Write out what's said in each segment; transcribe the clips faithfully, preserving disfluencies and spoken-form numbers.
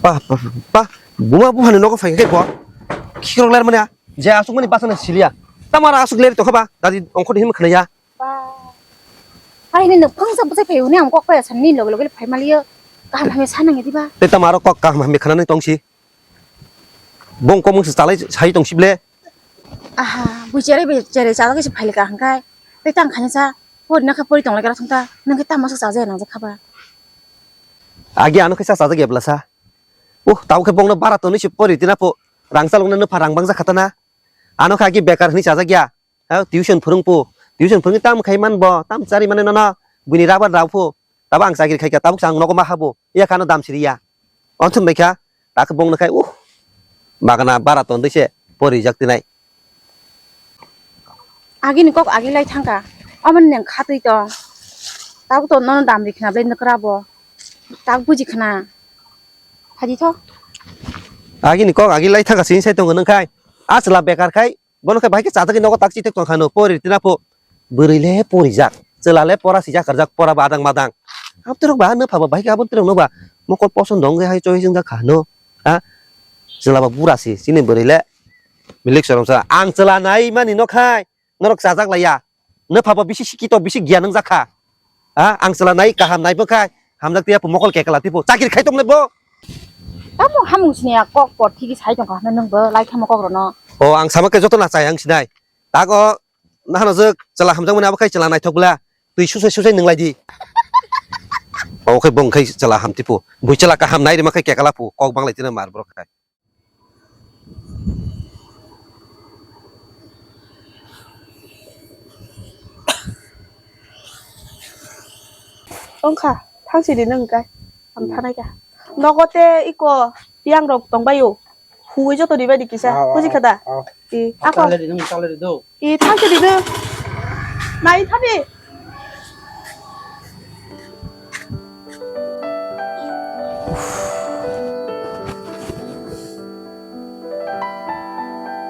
Pa, pa, pa, buma buphani nogo phai khe bo. Khikrok ler mani a. Je asuk mani basa na silia. Tamara asuk ler tokha ba. Dadi ongkho di hin khna ya. Ba. Hai ni nwng phangsa bwsai phai hwnwi ang kok pai san ni loge loge phai maliyo. Kaham hamya sa nang di ba. Te tamaro kok kaham hamya khna nai tongsi. Bong komung se chalai sai tongsi ble. Aha, bui chere be chere chalai se phai le ka hangkai. Te tang khani sa. Pori na kha pori tong le ka thung ta. Nang khe tamo sa chaja nang ja kha ba. Agi ano khe sa chaja ge bla sa. Uh, tabo khe bongno bara tonwi se pori tina pho. Rang chalokna nupha rang bangsa khatana. Ano kha agi bekar hwnwi chajak ya. Ha, tuition phwrwng pho. Tuition phwrwngwi tam khai man bo, tam chari mane nono. Buini rubber rao pho. Tabo ang chakri khai kha, tabuk sa ang nogo ma habo. Iya khano dam siri ya. Onthum bai kha. Ta khe bongno khai, uh. Bagana bara ton dise pori jak tinai. Agini kok agi lai thangkha. Omo neng khatwi tong. Tabuk to nono dam ri khna ble nukra bo. Tak buji khna. Hadi tho. Agini kok agi lai thangkha sini sai tongo nung khai. Asla bekar khai. Bono khai bahai khe chajagwi nogo tak chitek tong khano. Pori tina pho. Bwrwi le pori jak. Chwla le pora sijak karjak pora badang madang. Abtorok ba nupha ba bahai khe abon terok no ba. Mokol poson dong hai choi jeng jak khano. Ha? Chwla ba bura si. Sini bwrwi le. Milik sorong sa. Ang chwla nai mani no khai. Norok chajak laiya. Nupha bo bisi sikito, bisi giyan wngjakha. Ha? Ang chwla nai kaham nai bwkha. Hamjak tiya pho mokol kekla tipo. Chakri khai tongle bo. Tamo hamung sini ya kok por thigi sai tongkha hwnwi nwng bo lai khamo kok rono. O ang sama khe joto na chai ang sinai. Tago nahano jwk chwla hamjakmani abo khai chwla naithok bwla. Twi susai susai nwnglai di. Obo khai bong khai chwla ham tipo. Bui chwla kaham nai rima khai kekla pho. Kok banglai tina mar borok khai. Wngkha, thangsi di nung kai. Ang thanai ka. Nogo te iko tiang rok tong bai o. Huwi joto di bai di kisa. Ah, ah, buji kha da? Ah. I, ako. Chalai di nung, chalai di do. I, thangsi di nung. Nai thabi.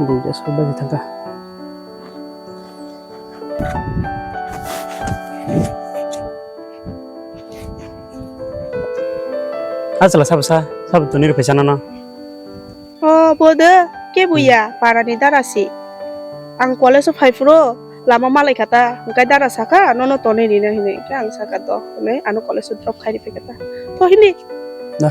Duita soi baji thangkha. Ah, chwla sabo sa, sabo tuni rw phaisa nono. O, bo de, ke buya, parani dara si. Ang college o phai phuru, lama malai kha ta, hwnkhe dara sakha, nono tonwi rina hinwi, hwnkhe ang sakha to, hwnwi ano college o drop khai rw phaikha ta. To hini. Da.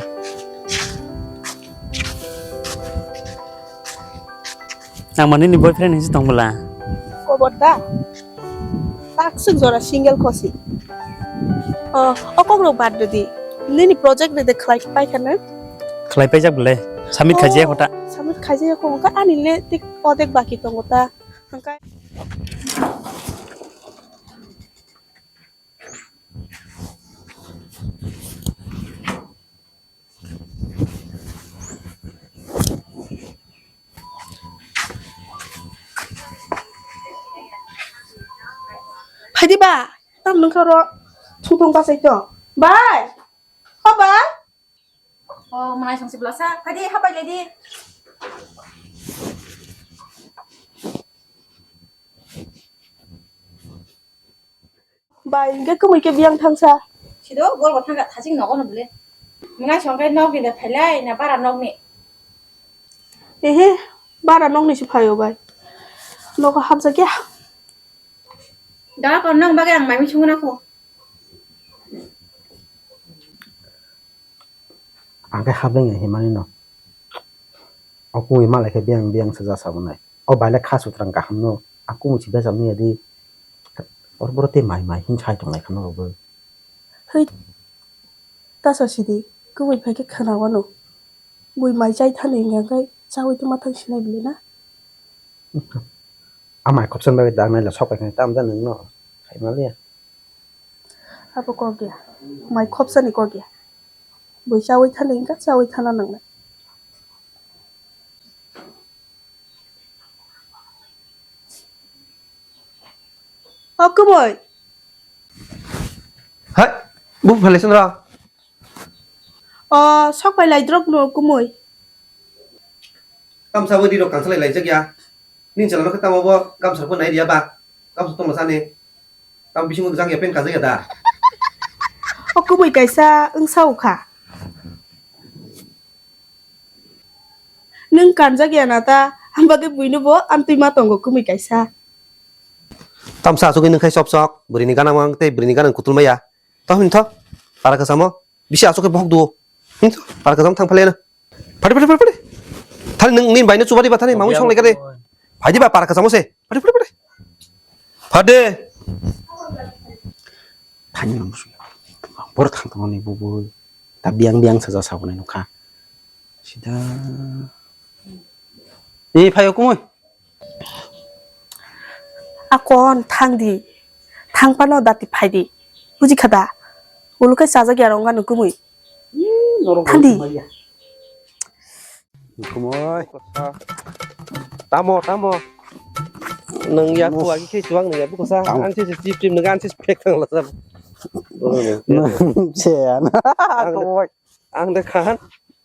Ang mani ni boyfriend hinsi tong bwla. Kobor ta? Tak swk jora single kosi. O, o kok rok bad rwdi. Nini project rwdi khlai pai khana? Khlai paijak bwle. Submit khaijaya kho ta. Submit khaijaya kho, hwnkhe ani le tik odek baki tongo ta. Hwnkhe Phaidi ba, tam nung kha ro thung thung bachai to. Bai. O bai. O manai song si bwlasa. Phaidi hapai lai di. Bai, hwnkhe kwmwi khe biyang thangsa. Sido, bor bo thangkha, thaching nogo no bwle. Mwnai song khe nokni de phailai, na bara nokni? Ehe, bara nokni se phaio bai. Nogo hapjakya. Da kon nang bagwi ang mai mui sungna kho. Ang khe hapjak ya himani no. O kungwi malai khe biyang biyang se jasa bo nai. O bai le kha sutrang kaham no. A kungwi se bejak nung ya di. Or boro tei mai mai hin sai tong lai kha no bo. Hei. Ta sa sidi. Kubui phai khe khwna wano. Bui mai chai thani hingkha khe chaui tongma thang sinai bili na. A mai khopsa bagwi dang nai le sok pai khe tam ja nung no. Khai ma le ya. Abo kok ya. Mai khopsani kok ya. Bui chaui thani hingkha, chaui thana nangnai. O kubui. Hai, bu phalai sandra. O, sok pai lai drop no kumui. Kamsa bo ri rok kangsa lai lai jak ya. Ning chala no khe tamo bo kamsa ko nai ria ba. Kamsa tong sani. Tam bisingo jang ya pen kajak ya da. O kumui kaisa wngsa ukha. Nwng kanjak ya na ta, ang bagwi buino bo amtwi ma tongo kwmwi kaisa. Tamsa asugwi nwng khai sop sok, bwrwini gana mang tei bwrwini gana kutul maya. Tah hwn tho, para kasamo, bisi asuk khe bohok duo. Hwn tho, para kasamo thang phalena. Phadi, phadi, phadi, phadi. Thani nwng nini baino chubadi ba thani, mamui song lekha de. Phadi ba para kasamo se. Phadi, phadi, phadi. Phadi. Thani nwng musu. Bor thang tongmani bubu. Ta biang biang saja sabonai nukha. Sida. Ni phayo kumui. Akon thang di. Thang pano dati phai di. Buji kha da? Ulu khe chajak ya rong gano kumui. Thang di. Kumui. Tamo, tamo. Nang ya ku agi khe chuang nang ya buko sa. Ang se chip chip nang ang se pek thang la sa. Nang se ya na. Kumui. Ang de khan.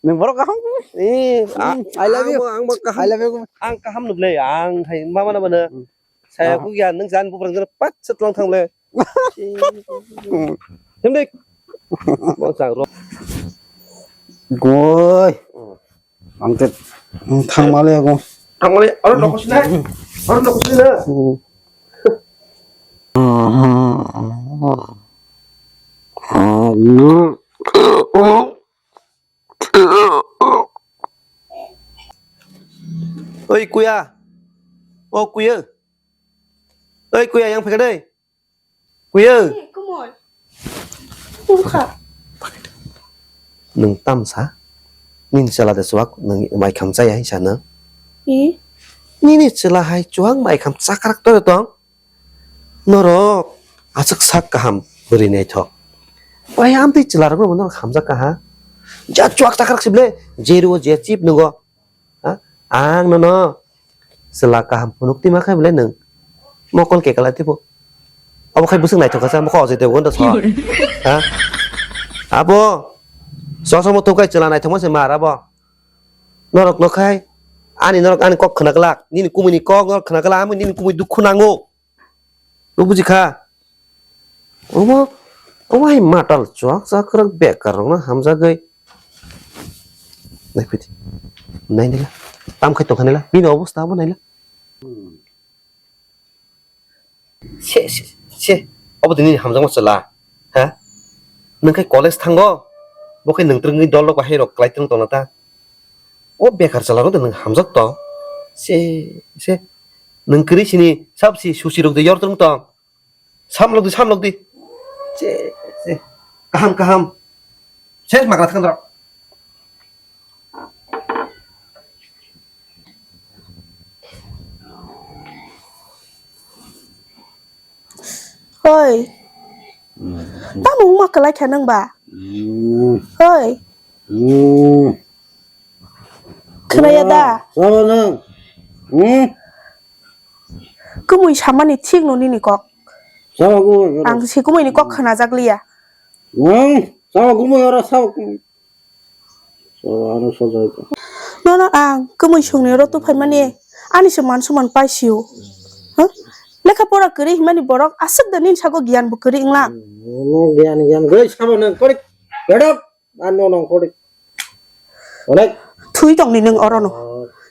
Nang borok kaham. Eh, I love you. Ang kaham. I love you. Ang kaham nuble ang hai mama na mana. Saya ku ya nang jan bubrang jan pat set lang thang le. Hemde. Mo sang ro. Goi. Ang te thang male go. Thang male aro nokosina. Aro nokosina. Oi kuya. O kuya. Oi kuya yang phekadai. Kuya. Kumoi. Ungkha. Nung tamsa. Nini chwla de chuak nung mai kham chaya hinsa nung. I. Nini chwla hai chuak mai kham chakrak tore tong. Norok aswk sak kaham bwrwi naithok. Bai amtwi chwlarokno bo norok hamjak kaha. Ja chuak chakrak sible jeru je chip nugo. Ha? Ang nono chwla kaham phunuk twi ma khe bwle nwng mokol kekala twibo. Abo khai bwswk naithok kha sa mokol ojai tebo wngda so. Ha? Abo sosomo thukai chwla naithokma se mar abo. Norok no khai ani norok ani kok khna glak nini kumui ni kok norok khna glak ami nini kumui dukhu nango. Bo buji kha. Omo, omo hai matal chuak chakwrak bekar rokno hamjagwi. Naiphidi. Nainila. Tam khai tongkha nila. Bini obosta abo naila. Se, se, se. Obo tini hamjakma chwla. Ha? Nwng khai college thango. Bo khai nwng twrwngwi dol rok bahai rok kwlai twrwng tongna ta. O bekar chwla rok nwng hamjak tong. Se, se. Nwng kwrwi sini sab si susi rok de yor twrwng tong. Samlok di, samlok di. Che, che. Kaham, kaham. Ses magra thang dra. Oi. Tamo wngma kwlai kha nang ba? Oi. Khwnaya da? Sabo nang. Kwmwi samani thik no nini kok. Sabo kwmwi oro. Ang se kwmwi ni kok khwnajak liya. Nang, sabo kwmwi oro, sabo kwmwi. Sabo ano sojai ko. Nono ang kwmwi songni oro tuphaimani ani se man suman paisio. Huh? Lekha pora kwrwi himani borok aswk da nini sago giyan bo kwrwi wngla. Nono giyan, giyan, goi sabo nang korik. Gedok. Ano nong kori. Onek. Thui tong ni nung oro no.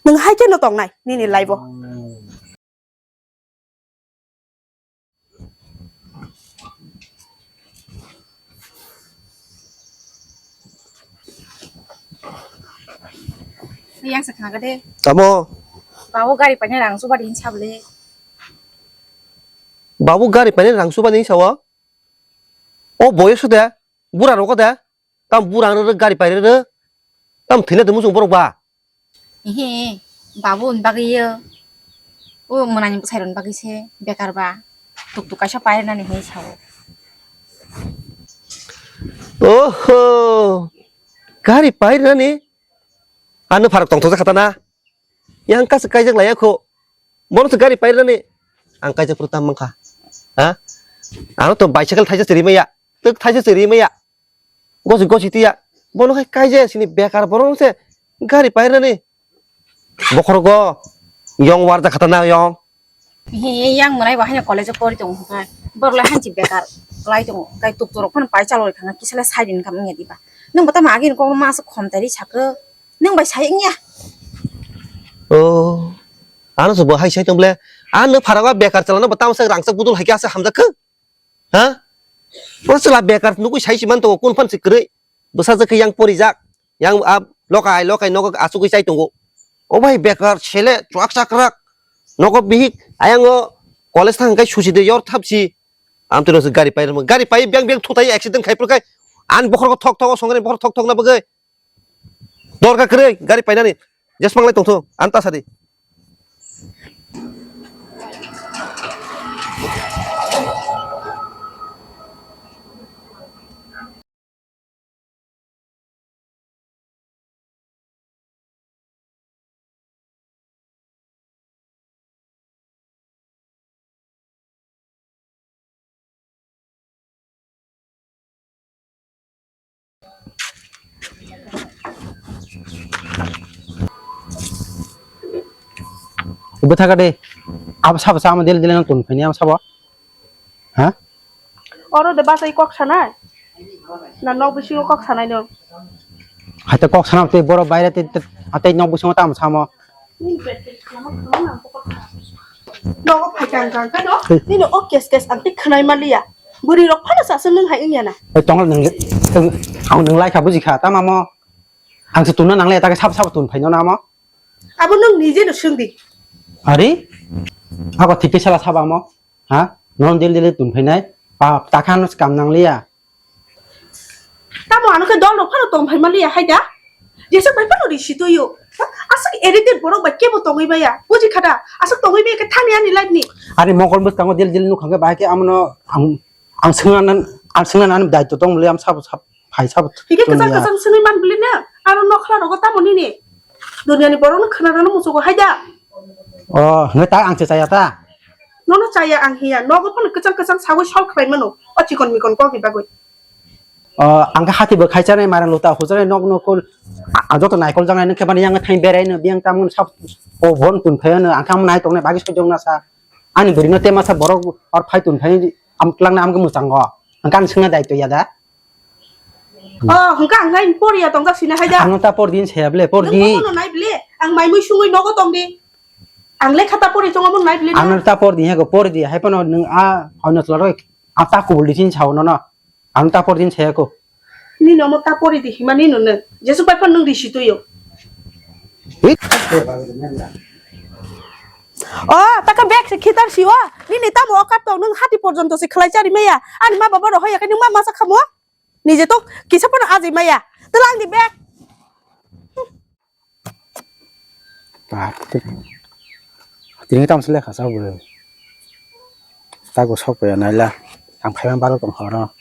Nung hai khe no tong nai nini life o. Yang se khna de. Tamo. Babu gari paine rang suba din sable. Babu gari paine rang suba din sawa. O boyo suda. Bura rogo da. Tam burang rw gari pai rw. Tam thwina de muchung borok ba. Ehe, babu ni bagwi yo. O mwnani bwsai rok ni bagwi se bekar ba. Tuk tuk kaisa pai rwnani hinwi sao. Oho. Gari pai rwnani? Ano pharok tongthok kha ta na. Yang kas kaijak laya kho. Bono se gari pai rwnani. Ang kaijak phuru tam mankha. Ha? Ano to bicycle thaisa chiri maya. Tuk thaisa chiri maya. Gosi gosi tiya. Bono khai kaijaya sini bekar borok se gari pairani. Bokhorogo yong warja khatana yong. He yang mwnai bo haino college o pori tongo hwnkhe. Borok lai hanchi bekar lai tongo. Kai tukturok phano pai chalori thangna kisa le side income wngya diba. Nwng bo tamo agini kokno masa khom tari sakhe. Nwng bai sai wngya. Oh. Ano se bo hai sai tong ble. Ano pharaga bekar chalano bo tamsa rangchak budul hai khe asa hamjak khe. Ha? Bo chwla bekar nugui sai si man tongo kun phan se kwrwi. Bwsa je khe yang porijak. Yang a lokai lokai nogo asugui chai tongo. O bai bekar sele chuak chakrak. Nogo bihik ayango college thang kai susi de yor thapsi. Am tino se gari pai rwma. Gari pai biang biang thutai accident khai purkai. An bokhorok thok thok songre bokhorok thok thok na bagwi. Dorkar kwrwi gari painani. Jesmang lai tongthu. An ta sadi. Bwthaka de, abo sabo sama dil dil nang tun phani abo sabo. Ha? Oro de bachai kok sanai? Na nok bisingo kok sanai no? Haite kok sana tei borok baire tei, tei, tei nok bisingo tamo samo. Nogo phai kang kang kano, nini o kes kes ang tei khwnai manliya. Bwrwi rok phano saswk nwng hai wngya na. Ei tongla nwng, ang nwng lai kha buji kha, tamo amo. Ang se tunna nangle, ta khe sabo sabo tun phai no namo. Abo nwng nije no swng di. Ari? Ako thik khe sala sabo amo. Ha? Non dil dil tun phainai. Pa, takhan kam nang liya. Tamo ano khe dol rok phano tong phai maliya hai da? Jesa bai phano ri si toyo. Ha? Aswk irritate borok bai kebo tongwi maya. Buji khada. Aswk tongwi maya khe thani ani life ni. Ari mokol bwskango dil dil nukhang khe bahai khe amono ang, ang swngna nan, ang swngna nan daityo tong mali am sabo sab. Phai sabo Hige tun kwchang ya. Kwchang swnwi man bwlwi no, aro nokhla rogo tamo nini? Duniani borokno khwnarano muchugo hai da? O, hwnwi ta ang se chaya ta? Nono chaya ang hiya, nogo phano kwchang kwchang sawi sol khlai mano, o chikon mikon kokni bagwi. O, ang khe hati bo khai chanai, marang luta hujanai, nok nok kul, a, a, joto naikol jangnai, nokhe mani yang thang berai no, biyang tamon sab, o bon tun phai no, ang khe nai tongnai, bagi sojong na sa. Ani bwrwi no tema sa borok or phai tun phai, am twlang na am khe mwchango. Ang khe ani swngna daityo ya da? Oh, hwnkha ang nai poriya tongjak sina hai da. Ang ta por din saya ble, por Nung din. Bono nai ble, ang mai mui sungui nogo tong di. Ang lekha ta pori tongo bono nai ble na. Ang ta por din ya ko, por di, hai pono nung a, ono tla roi, a ta kubul di chin sao no no. Ang ta por din saya ko. Ni nomo ta pori di hima ni no nung. Jesu pai pon nung di si tuyo. Hit. Oh, taka bag se khitar si wa. Ni ni tamo okat tong nung hati porjonto se khlai chari maya. Ani ma baba ro hoya khe nung ma masa khamo. Nije to kisa pono ajai maya. Telang di bag. Tini tam sele khasa bwrwi. Tago sok ya naila. Ang phaiman balo tong horo.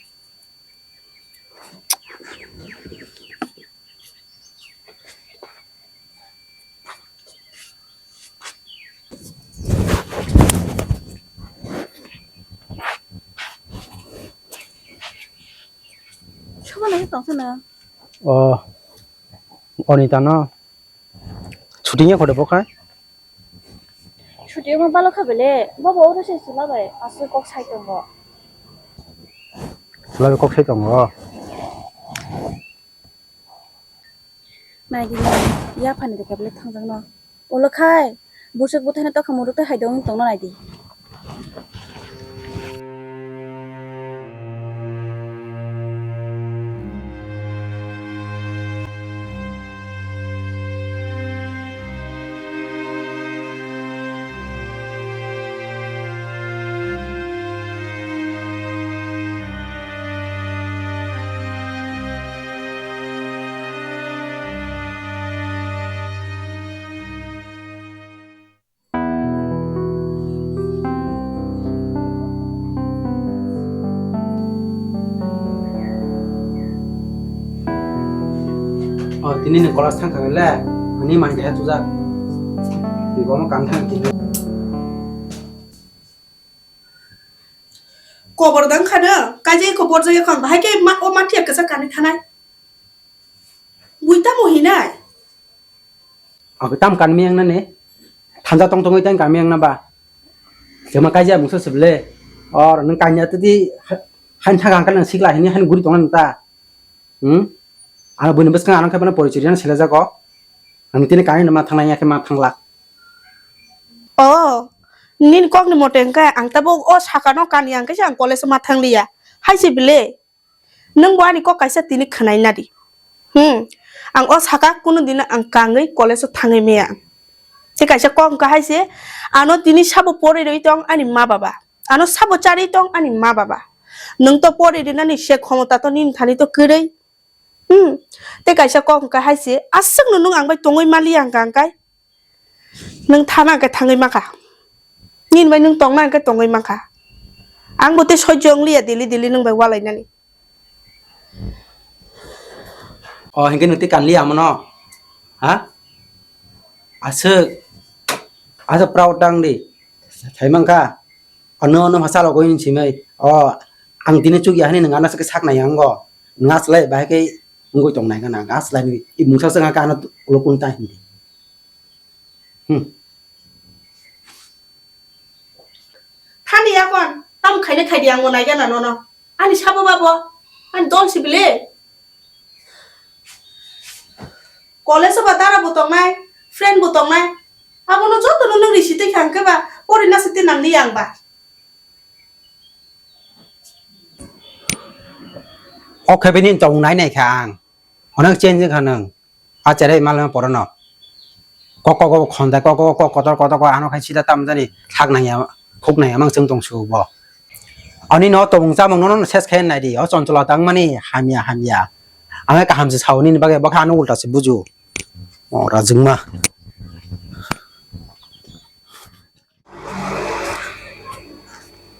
Sobo nai tong sana. O, oni tano. Shooting ya khode bokhai. Shooting ma balo kha bele, bobo oro se sula bai, asu kok sai tongo. Sula bai kok sai tongo. Nai di, ya phani de kable thangjak no. Ulo khai, busuk buthai no tokha muruk tei hai dong tong no nai di. O, tini ni class thang kha le, ani man kaya tujak. Ibo mo kam thang tini. Kobor dang khana, kaje kobor jaya khang, bahai ke ma, o mathiya kasa kani thanai. Bui tamo hinai? Ako tam kanmi yang nane. Thanja tong tongoi tang kanmi yang naba. Jema kaijia mungsa seble. Or nang kanya tadi han thaga angkan nang sikla hini han guri tongan ta. Hmm? Ano buni bwskang ano khe bana porichori ano sele jago. Ang tini kani ma thangnai ya khe ma thangla. Oh, nini kokni mote hwnkhe ang tabuk o sakano kani ang kaisa ang college o ma thangliya. Hai se bile? Nwng bo ani kok kaisa tini khwnai nadi. Hmm, ang o saka kunu dino ang kangwi college o thangwi maya. Tei kaisa kok hwnkha hai se, ano tini sabo pori rwi tong ani ma baba. Ano sabo charwi tong ani ma baba. Nwng to pori rinani se khomota to nini thani to kwrwi. Hmm. Tei kaisa kok hwnkha hai se, aswkno nwng ang bai tongwi maliya hwnkha hwnkhe. Nwng thana hwnkhe thangwi mankha. Nini bai nwng tongna hwnkhe tongwi mankha. Ang bo tei sojjo wngliya daily daily nwng bai walainani. O, hinkhe nwng tei kanliya amono? Ha? Aswk, aswk proud tang di. Thai mankha. Ano, ano masa logo hin simai. O, ang tini chukya hani nwng ano sakhe saknai ang go. Ngas lai bahai khe wngwi tongnai gana. Ngas lai ni, i mungsa swngha khe ano ulo kun ta hindi. Hmm. Thani yakon, tam khaina khaidi ang mo nai gana nono. Ani sabo babo, ani dol si bile. College o ba dara bo tongnai, friend bo tongnai. Abono joto no nwng risi twi khang khe ba, pori na se tinang ni yang ba. O khe bini tong nai nai kha ang. Onek change kha nwng. A cherai mal porono. Kok kok kok khonda kok kok kok kotor kotor kok ano khai sida tam jani thak nang ya, khuk nang ya mang chwng tong su bo. Ani no tong chamung no no ses khe nai di. O choncholo tang mani hamya hamya. Ang kaham se sauni ni bagwi bokha ano ulta se buju. O rajwngma.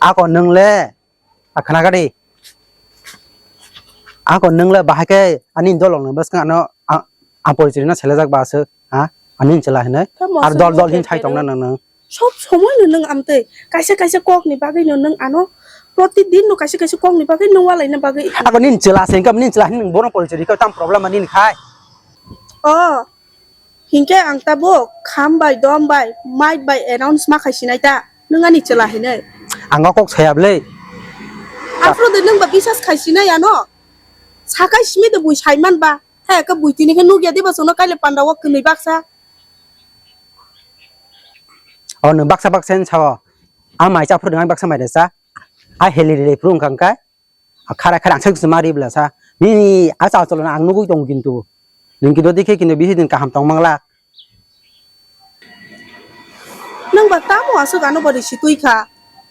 Ako nwng le, a khna gadi. Ako nwng le bahai khe ani dolong no bwskang ano a, a porichiri no selejak ba aswk, ha? Ani chwla hinwi. Tamo ar aswk dol dol nwng hin khe thai tongna khe nwng nwng. Sob somoi no nwng amtwi kaisa kaisa kok ni bagwi no nwng ano protidin no kaisa kaisa kok ni bagwi nwng walaina bagwi. Ako nini chwla se, hinkhe nini chwla hinwi nwng bono porichiri khe tam problem ani khai. O. Hinkhe ang tabuk kham bai, dom bai, mic bai announce ma khai sinai ta, nwng ani chwla hinwi. Ang o kok saya bwle. Aphuru de nwng ba bisas khai sinai ano. Sakai simi de bui sai man ba. Hai ka bui tini khe nukya diba chwngno kaile panda o kwnwi baksa. O nwng baksa baksa hin sao. A mai cha phuru nwng baksa mai de cha. A heli rili phuru wngkha wngkha. A khara khara ang sai ma ri bla sa. Nini a cha cholo ang nugui tong kintu. Nini kintu dikhe kintu bisi din kaham tong mangla. Nang ba tamo aswk ano ba risi twi kha.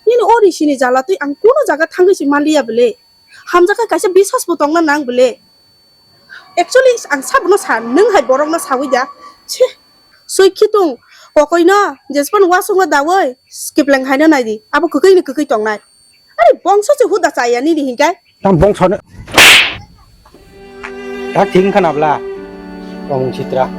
Nini o risi ni jala twi ang kuno jaga thangwi si manliya bwle. Hamjakha kaisa biswas bo tongna nang bwle. Actually ang sabono sa, nwng hai borokno sawi da. Chhe, swi khitung, kokoi no, jespan wasung no dawi, skipleng hai no nai di. Abo kwkwi ni kwkwi tongnai. Ari bongso se huda chaya nini hinkai. Tam bongso no. Dak thing khana bla. Bong sitra.